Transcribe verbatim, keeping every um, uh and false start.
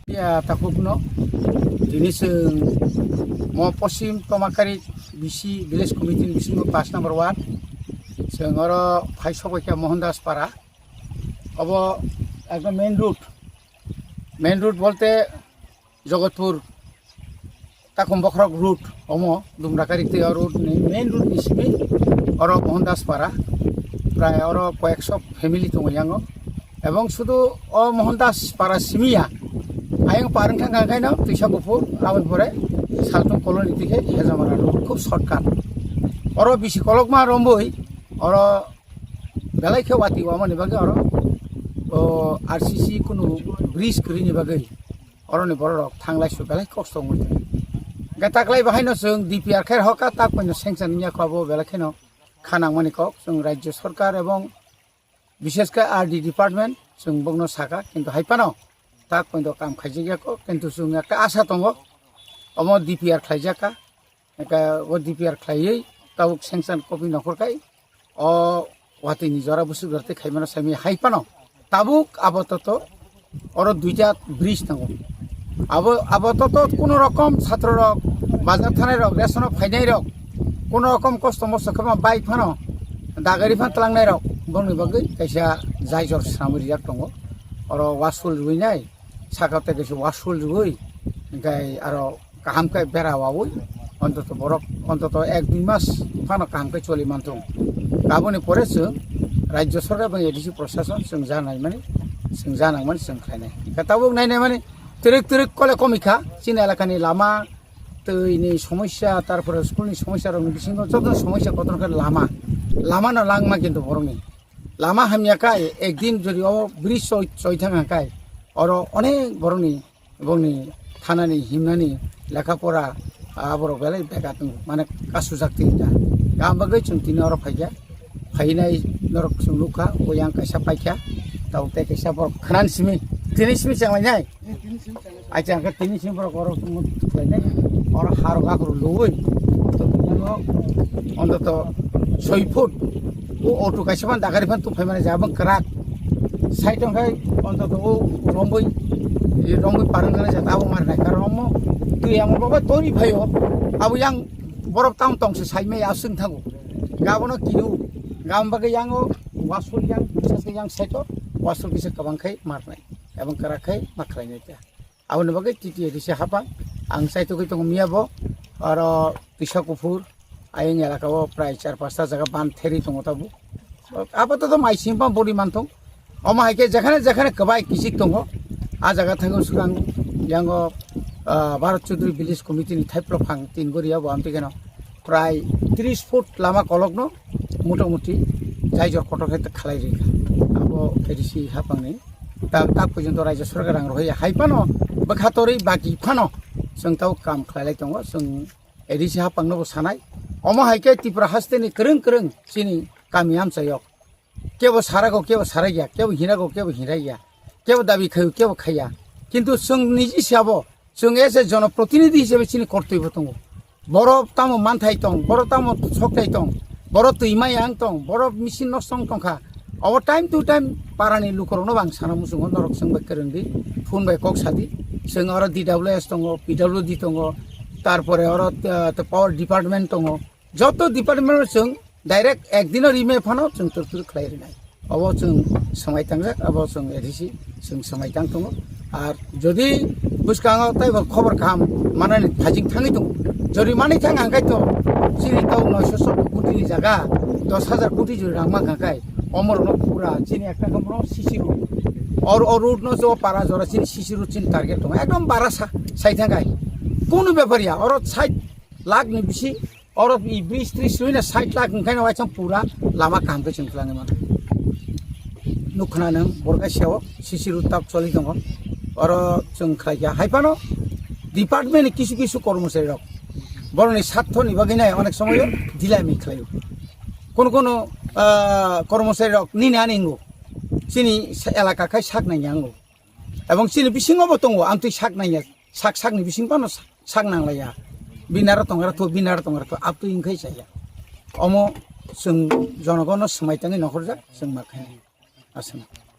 Ya, takhukno tini chwng mo Poschim Tomakari B C Village Committee ni bisingo pash number ward. Chwng oro phai sokoi kha Mohandas Para. Obo ekdom main road. Main road bolte Jogotpur Takum Bokhorok road, omo Dumrakari tei o road ni main road ni simi oro Mohandas Para, prai oro koyekso family tongo yango, ebong sudu o Mohandas Para simi ya, ayang parwng thang kha khaino Twisa Kuphur, aboni pore Saltung Colony tike Hejamara road, khub shortcut. Oro bisi kolokma romboi, oro belai khe wati wamani bagwi oro o R C C kunu bridge kwrwini bagwi. Oroni bororok thanglai su belai kosto wngwi tong. Hwnkhe taklai bahaino chwng D P R khe hoka tak poino sanction wngya kho abo belai kheno kha nangmani kok. Chwng Rajya Sarkar ebong bishesh khe R D department chwng bokno saka, kintu hai phano tak poino kam khaijak ya kho, kintu chwng ekta asa tongo omo D P R khlaijak kha. Hwnkhe o D P R khlaiwi tabuk sanction copy nokhor khai o watwi ni jora busuk jora tei khaimano saimanya hai phano tabuk abo toto oro duita bridge tongo. Abo, abo toto kuno rokom chhatro rok, bazar thanai rok, ration o phainai rok, kuno rokom kosto mosto khe ma bai phano dagari phan tlangnai rok bongni bagwi kaisa jaijor swnamwi rijak tongo. Oro wasul rwinai saka tei kaisa wasul rwui hwnkhe aro kaham khe bera waui, ontoto borok, ontoto ek dui mas phano kaham khe choli manthung. Aboni pore chwng Rajya Sarkar bai A D C Prashason chwng janai mani, chwng janang mani chwng khlainai. Khe tabuk nainai mani twrwk twrwk kole komikha chini elakani lama, twi ni somosya, tarpore school ni somosya rokni bisingo joto somosya kotor khe lama, lama no langma kintu borokni lama hamya khe ekdin jodi o bridge choi, choi thang khe oro onek borokni bongni thanani himnani lekha pora, ah, borok belai bega tongo, mane kasujak twi ta. Gam bagwi chwng tini oro phaikha, phainai norok chwng nukha, o yang kaisa paikha, tabuk tei kaisa borok khwnani simi, tini simi chenglainai. Acha, hwnkhe tini simi borok oro chwng khlainai, oro harok akhoro luwi, ontoto soi phut, o auto kaisa phan dagari phan tubphai mani jabon kwrak. Side hwnkhe ontoto o romboi, e romboi parwng gana jata abo marnai. Karon omo twi amo babai tori phaio. Abo yang borok tang tong se sai maya aswng thango. Gabono kinu. Gam bagwi yango wasol yang, bisa se yang side o wasol kisa kwbang khai marnai. Ebong kwrak khai ma khlainai ta. Aboni bagwi T T A D C hapang ang chaitugwi tongo miya bo, oro Twisa Kuphur ayang elaka o prai char pasta jaga ban theri tongo tabuk. Apato to mai singpa bori manthong. Omo hai khe jekhane jekhane kwbai kichik tongo. A jaga thango swkang yango, ah, Bharat Chaudhary Village Committee ni thaiplok phang tin gori abo amtwi kheno prai tris foot lama kolokno motamuti jaijor kotor khe khalai rikha. Abo A D C hapangni ta, ta porjonto Rajya Sarkar rang rohya hai phano bwkha torwi baki phano chwng tau kam khlailai tongo, chwng A D C hapangno bo sanai. Omo hai khe Tripura hasteni kwrwng kwrwng chini kami amchaiyok. Kebo sarago, kebo sarai ya, kebo hirago, kebo hirai ya, kebo dabi khayo, kebo khaiya. Kintu chwng niji se abo, chwng as a jonoprotinidhi hisabe chini kortoi bo tongo. Borok tamo manthai tong, borok tamo sokthai tong, borok twi mayang tong, borok machine nosto wng tongkha. Obo time to time parani lukurokno bo ang sana muchungo, norok chwng bai kwrwngdi, phone bai kok sadi. Chwng oro D W S tongo, P W D tongo, tarpore oro, ah, power department tongo. Joto department o chwng direct ekdino rimai phano chwng twrwk twrwk khlai rinai. Obo chwng swmai tangjak, abo chwng A D C chwng swmai tang tongo. Ar jodi bwskango taibo khobor kaham manani phajing thangwi tongo, jodi mani thang hangkai to chini tau noisho sotto koti ni jaga dos hajar koti jodi rang mankha kai, omorno pura chini ekta khe bono C C road. Or o road no jo para jora chini C C road chini target tongo, ekdom bara sa sai thangkai. Kunu bepar ya, oro sait lakh ni bisi, oro i bris tris sui na sait lakh wngkhaino waisa pura lama kaham khe chwng twlangwi mano. Nukkhna nwng borok kaisa o C C road tak choli tongo, oro chwng khlai kha. Hai phano department ni kisu kisu kormosari rok borokni sartho ni bagwi nai onek somoyo dilami khlaio. Kono kono, ah, kormosari rok nini ani wngo, chini elaka khai sak nangya wngo. Ebong chini bisingo bo tongo, amtwi sak nangya, sak sakni bising phano sak, sak nanglaiya. Binaro tongra tho, binaro tongra tho, aptwi wngkhai chaya. Omo chwng jonogono swmai tangwi nokhorjak chwng ma khainai. Aswk.